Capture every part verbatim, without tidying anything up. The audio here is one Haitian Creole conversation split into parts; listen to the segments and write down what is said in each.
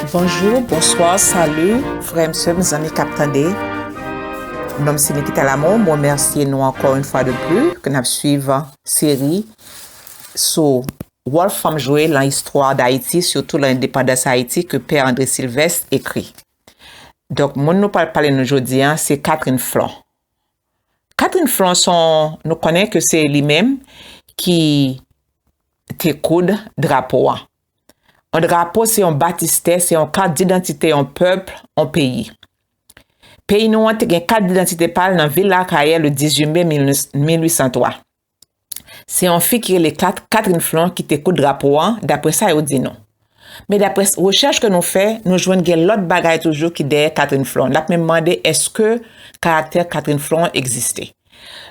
Bonjou, bonswa, sali, frè m, sè m, zanmi k ap tande. Non m se Nikita Lamour, m remèsye nou ankò yon fwa de pli ke n ap swiv seri sou wòl fanm jwe lan istwa Dayiti, sitou lan endepandans Ayiti ke Pè André Sylvestre ekri. Donk, moun nou pral pale nou jodi a, se Catherine Flon. Catherine Flon se yon, nou konnen ke se li menm ki te koud drapo a. Yon drapo se yon batistè, se yon kat didantite yon pèp, yon peyi. Peyi nou an te gen kat didantite pa l nan vil Akayè le dizuit me mil uit san twa. Se yon fi ki rele Kat-, Catherine Flon ki te koud drapo an, daprè sa yo di nou. Men daprè s-, rechèch ke nou fè, nou jwenn gen lòt bagay toujou ki dèyè Catherine Flon. N ap menm mande èske karaktè Catherine Flon egziste.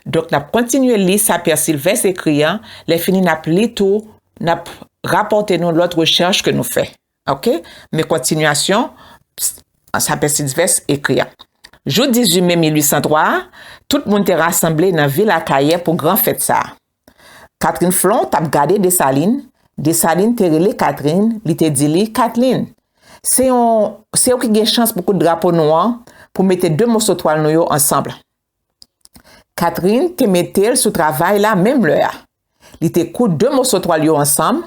Donk, n ap kontinye li sa Pè Sylvestre ekri an. Lè fini, n ap li tou, n ap rapòte nou lòt rechèch ke nou fè. Oke? Men kontinyasyon sa Pè Sylvestre ekri an. Jou dizuit me mil uit san twa a, tout moun te rasanble nan vil Akayè pou gran fèt sa a. Catherine Flon t ap gade Desalin. Desalin te rele Catherine, li te di li, Katlin, se yon, se ou ki gen chans pou koud drapo nou an, pou mete de moso twal nou yo ansanm. Catherine te mete l sou travay la menm lè a. Li te koud de moso twal yo ansanm.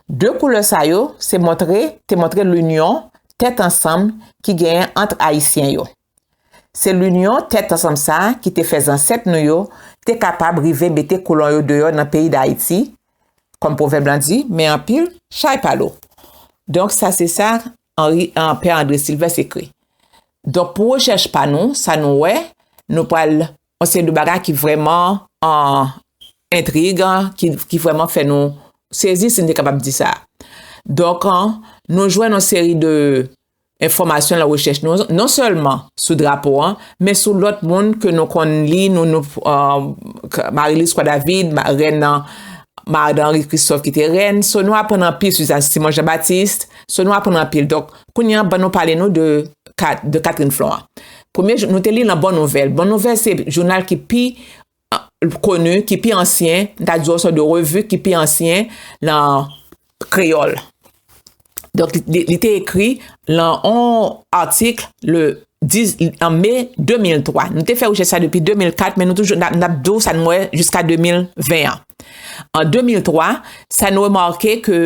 De koulè sa yo se montre, te montre linyon, tèt ansanm ki genyen ant Ayisyen yo. Se linyon, tèt ansanm sa a ki te fè zansèt nou yo te kapab rive mete kolon yo deyò nan peyi Dayiti, kòm pwovèb lan di, men anpil, chay pa lo. Donk, sa se sa Henri, an, Pè André Sylvestre ekri. Donk, pou rechèch pa nou, sa nou wè, nou pral, yon seri de bagay ki vrèman, an, entrig, an, ki, ki vrèman fè nou sezi, si n te kapab di sa. Donk, an, nou jwenn yon seri de enfòmasyon lan rechèch nou, non sèlman sou drapo an, men sou lòt moun ke nou konn li, nou, nou, an, k-, Marie-Louise Croix-David, ma-, rèn nan, Madan Henri Christophe ki te rèn. So, nou aprann anpil sou sa, Simon Jean-Baptiste. So, nou aprann anpil. Donk, kounye a, ban nou pale nou de Kat-, de Catherine Flon an. Premye jou, nou te li lan Bon Nouvèl. Bon Nouvèl se jounal ki pi, an, koni, ki pi ansyen, n ta di yon sòt de revi ki pi ansyen lan kreyòl. Donk, li, li, li te ekri lan yon atik le dis, an me de mil twa. Nou te fè rechèch sa depi de mil kat, men nou toujou, n ap, n ap di w sa n wè jiska de mil ven an. An de mil twa, sa n remake ke,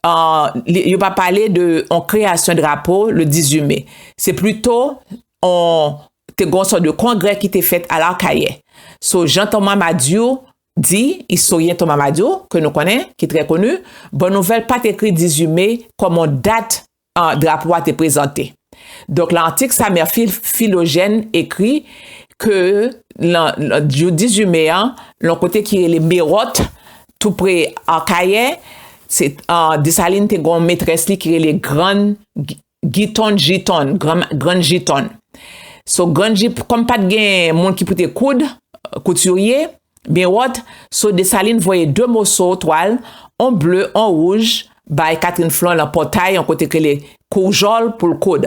an, li, yo pa pale de yon kreyasyon drapo le dizuit me. Se plito yon, te gen yon sòt de kongrè ki te fèt a Akayè. So, jan Thomas Madiou di, istoryen Thomas Madiou, ke nou konnen, ki trè koni, Bon Nouvèl pa t ekri dizuit me kòm yon dat, an, drapo a te prezante. Donk, lan atik sa, Mèfi Filojèn ekri ke lan, lan jou dizuit me an, lan yon kote ki rele Mewòt, tou pre Akayè, se, an, Desalin te gen yon metrès li ki rele Grann Gi-, Giton, Jiton, Gran, Grann Jiton. So, Grann Ji-, kòm pa t gen moun ki pou te koud, koutirye, Mewòt, so Desalin voye de moso twal, on ble, on wouj, bay Catherine Flon lan pòtay, yon kote k rele Koujòl pou l koud.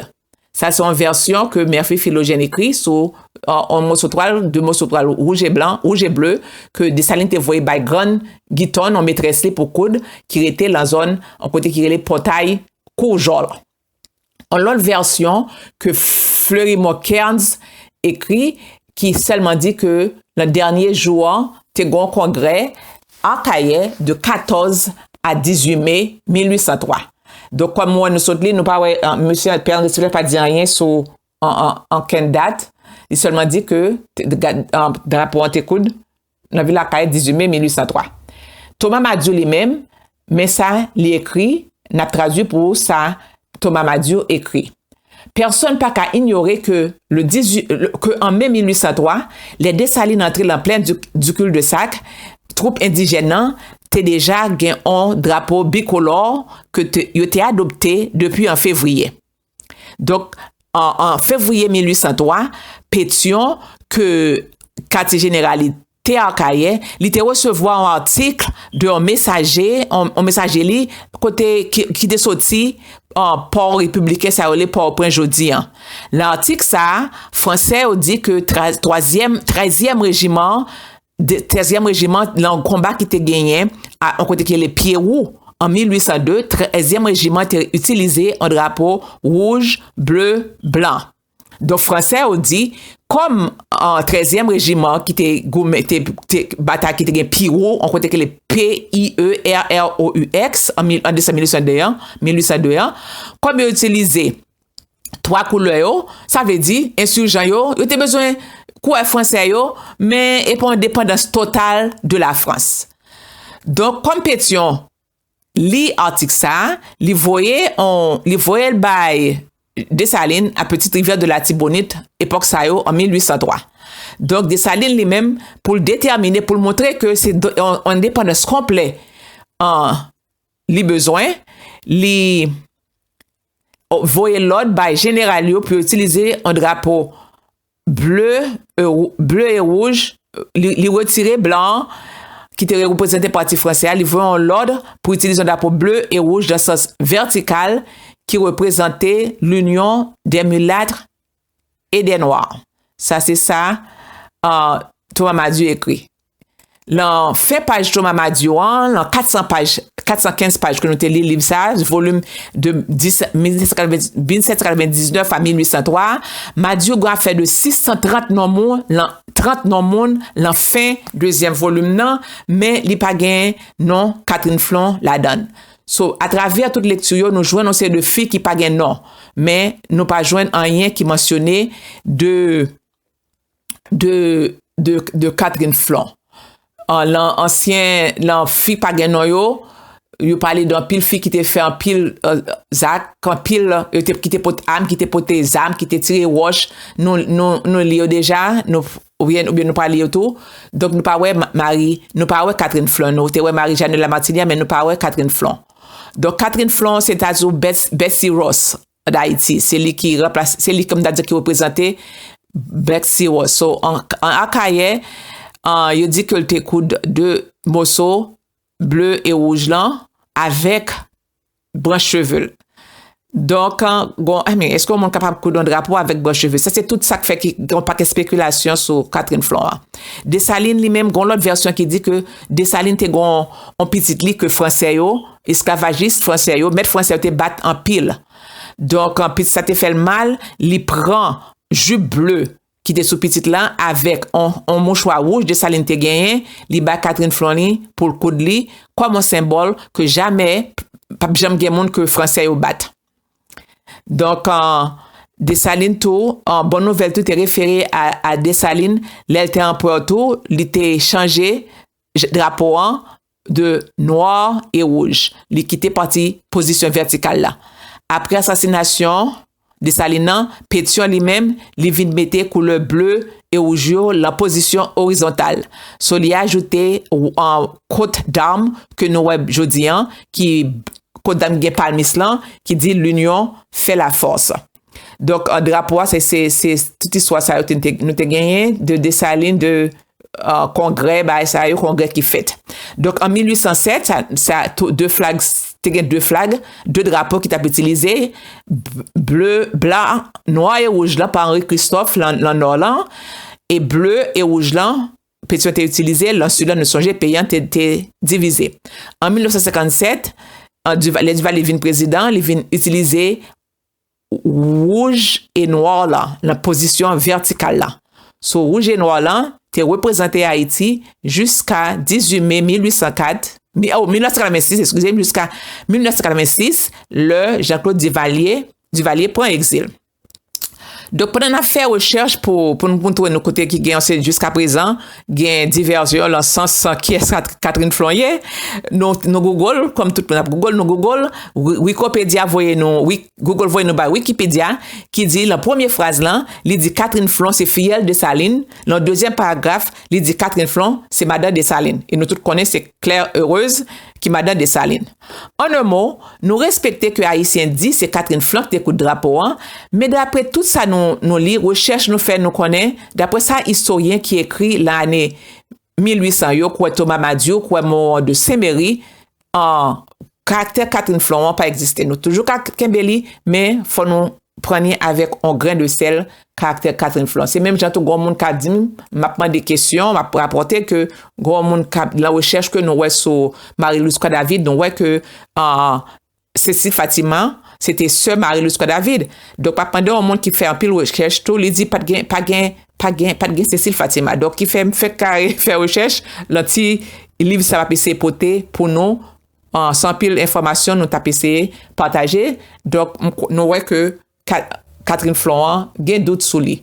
Sa se yon vèsyon ke Mèfi Filojèn ekri sou, an, on moso twal, de moso twal wouj e blan, wouj e ble, ke Desalin te voye bay Grann Giton, yon metrès li pou koud, ki rete lan zòn, yon kote ki rele pòtay Koujòl. Yon lòt vèsyon ke Fleurimond Cairns ekri, ki sèlman di ke nan dènye jou an, te gen yon kongrè Akayè de katòz a dizuit me mil uit san twa. Donk, kòm mwen nou sot li, nou pa wè, an, mesye Pè André Sylvestre pa di anyen sou an, an, ankenn dat. Li sèlman di ke te, gad, an, drapo an te koud nan vil Akayè dizuit me mil uit san twa. Thomas Madiou li menm, men sa li ekri, n ap tradui pou ou sa Thomas Madiou ekri. Pèsonn pa ka inyore ke le dizuit, le, ke an me mil uit san twa, lè Desalin antre lan plèn di, di Cul-de-Sac, twoup endijèn nan te deja gen on drapo bikolò ke te, yo te adopte depi an fevriye. Donk, an, an fevriye mil uit san twa, Petyon, ke katye jeneral li te Akayè, li te resevwa yon atik de yon mesaje, yon, yon mesaje li, kote ki, ki te soti, an, pò repibliken sa yo rele Pòtoprens jodi an. Nan atik sa a, Fransè yo di ke tra-, twazyèm, trèzyèm rejiman, de, trèzyèm rejiman, nan yon konba ki te genyen, a, yon kote ki rele Pye Wou, an mil uit san de, trèzyèm rejiman te itilize yon drapo wouj, ble, blan. Donk, Fransè yo di, kòm, euh, trèzyèm rejiman ki te goumen, te, te batay ki te gen pi wo, yon kote ki rele P I E R R O U X, an mil, an desanm mil uit san de an, mil uit san de an, kòm yo itilize twa koulè yo, sa vle di, ensirjan yo, yo te bezwen koulè fransè yo, men epi yon depandans total de la Frans. Donk, kòm Petyon li atik sa, li voye on, li voye l bay Desalin a Petite Rivière de l'Artibonite, epòk sa yo, an mil uit san twa. Donk, Desalin li menm, pou l detèmine, pou l montre ke se do- on, on endepandans konplè, an, li bezwen, li voye lòd bay jeneral yo pou yo itilize yon drapo ble, euh, ble e wouj, li, li retire blan an, ki te reprezante pati fransè a, li voye yon lòd pou itilize yon drapo ble e wouj nan sans vètikal ki reprezante l'union des mulâtres et des noirs. Sa se sa, euh, Thomas Madiou ekri. Lan fen paj Thomas Madiou an, lan kat san paj, kat san kenz paj ke nou te li liv sa, volim de dis, mil sèt san katreven, mil sèt san katrevendiznèf a mil uit san twa, Madiou gen afè de sis san trant non moun, lan, trant non moun, lan fen dezyèm volim nan, men li pa gen non Catherine Flon ladan l. So, atravè tout lekti yo, nou jwenn yon seri de fi ki pa gen non, men nou pa jwenn anyen ki mansyone de, de, de, de Catherine Flon. An, lan ansyen, lan fi pa gen non yo, yo pale de anpil fi ki te fè anpil, euh, zak, anpil, yo te, ki te pote am, ki te pote zam, ki te tire wòch. Nou, nou, nou li yo deja, nou, oubyen, oubyen nou pa li yo tou. Donk, nou pa wè Ma- Marie, nou pa wè Catherine Flon. Nou te wè Marie-Jeanne Lamartinière, men nou pa wè Catherine Flon. Donk, Catherine Flon, se ta di w Bets- Betsy Ross d Ayiti. Se li ki ranplase, se li, kòm ta di, ki reprezante Betsy Ross. So, an, an Akayè, an, yo di ke l te koud de moso ble e wouj lan avèk branch cheve l. Donk, an, gon, I mean, èske yon moun kapab koud yon drapo avèk branch cheve? Sa se tout sa k fè ki gen yon pakèt spekilasyon sou Catherine Flon an. Desalin li menm, gon lòt vèsyon ki di ke Desalin te gon yon pitit li ke fransè yo, esklavajis fransè yo, mèt fransè yo te bat anpil. Donk, an, pitit sa te fè l mal, li pran jip ble ki te sou pitit lan avèk on, on mouchwa wouj Desalin te genyen, li bay Catherine Flon li pou l koud li, kòm on senbòl ke jamè p- p ap janm gen moun ke fransè yo bat. Donk, an, Desalin tou, an, Bon Nouvèl tou te refere a, a Desalin, lè l te anperè tou, li te chanje j- drapo an de nwa e wouj. Li kite pati pozisyon vètikal la. Apre asasinasyon Desalin nan, Petyon li menm, li vin mete koulè ble e wouj yo lan pozisyon orizontal. So, li ajoute, an, kot dam ke nou wè jodi an, ki kot dam gen palmis lan, ki di l'union fait la force. Donk, an, drapo a, se, se, se tout istwa sa yo te, te, nou te genyen, de Desalin, de, euh, kongrè, bagay sa yo, kongrè ki fèt. Donk, an mil uit san sèt, sa, sa, tou, de flag, te gen de flag, de drapo ki t ap itilize, b- ble, blan, nwa e wouj lan pa Henri Christophe lan, lan nò lan, e ble e wouj lan, Petyon te itilize, lan sid lan, nou sonje, peyi an te, te divize. An mil nèf san senkann sèt, an, Duva- lè Duvalier vin prezidan, li vin itilize wouj e nwa lan, lan pozisyon vètikal lan. So, wouj e nwa lan te reprezante Ayiti jiska dizuit me mil uit san kat, mi- oh, mil nèf san katrevensis, eskize m, jiska mil nèf san katrevensis, lè Jean-Claude Duvalier, Duvalier pran egzil. Donk, pandan n ap fè rechèch pou, pou n montre nou kote ki gen yon seri, jiska prezan, gen divèsyon lan sans kiyès Kat- Catherine Flon ye, nou, nou Google, kòm tout moun ap Google, nou Google, Wi- Wikipedia voye nou, Wi- Google voye nou bay Wikipedia, ki di, lan premye fraz lan, li di Catherine Flon se fiyèl Desalin, lan dezyèm paragraf, li di Catherine Flon se madan Desalin. E nou tout konnen se Claire Heureuse ki madan Desalin. An en mo, nou respekte ke Ayisyen di se Catherine Flon ki te koud drapo an, men dapre tout sa nou, nou li, rechèch nou fè, nou konnen, dapre sa istoryen ki ekri lan ane mil uit san yo, kwè Thomas Madiou, kwè Moran de Saint-Méry, an, karaktè Catherine Flon an pa egziste. Nou toujou ka kenbe li, men fò nou pran ni avèk on gren de sèl karaktè Catherine Florent. Se menm jan tou gwo moun ka di m, m ap mande kesyon, m ap rapòte ke gwo moun ka nan rechèch ke nou wè sou Marie-Louise Croix-David, nou wè ke uh, Cécile Fatima, se te sè Marie-Louise Croix-David. Donk, pa pandan yon moun ki fè anpil rechèch tou, li di pa t gen, pa gen, pa gen, pa t gen Cécile Fatima. Donk, ki fè m fèk kare fè rechèch, lan ti liv sa m ap eseye pote pou nou, uh, san pil enfòmasyon nou t ap eseye pataje. Donk, nou wè ke Catherine Florent gen dout sou li.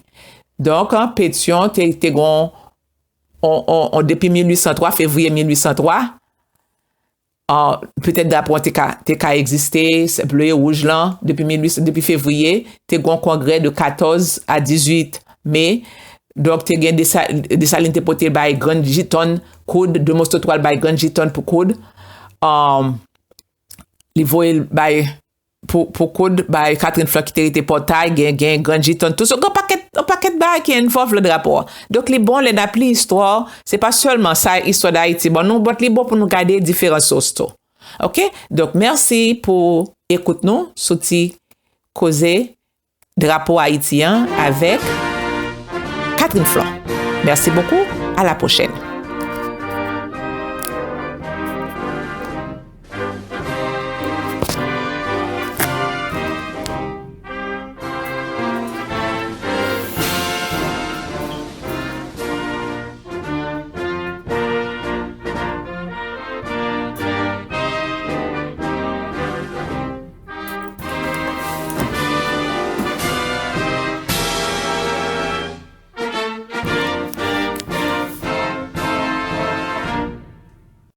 Donk, Pétion te, te gon, on, on, on, depi mil uit san twa, fevriye mil uit san twa, Uh, petèt drapo an te ka, te ka egziste, ble, wouj lan, depi mil uit, depi fevriye, te gen yon kongrè de katòz a dizuit me. Donk, te gen Desalin te pote bay Grann Jiton koud, de moso twal bay Grann Jiton pou koud. Um, li voye l bay pou, pou koud bay Catherine Florent ki te rete pòtay, gen, gen Grann Jiton, tout sa. Gen pakèt, yon pakèt bagay ki envolve nan drapo a. Donk, li bon lè n ap li istwa, se pa sèlman sa istwa Dayiti ban nou, but li bon pou nou gade diferan sous tou. Ok? Donk, mèsi pou ekout nou sou ti koze drapo Ayiti an avèk Catherine Florent. Merci beaucoup. À la prochaine.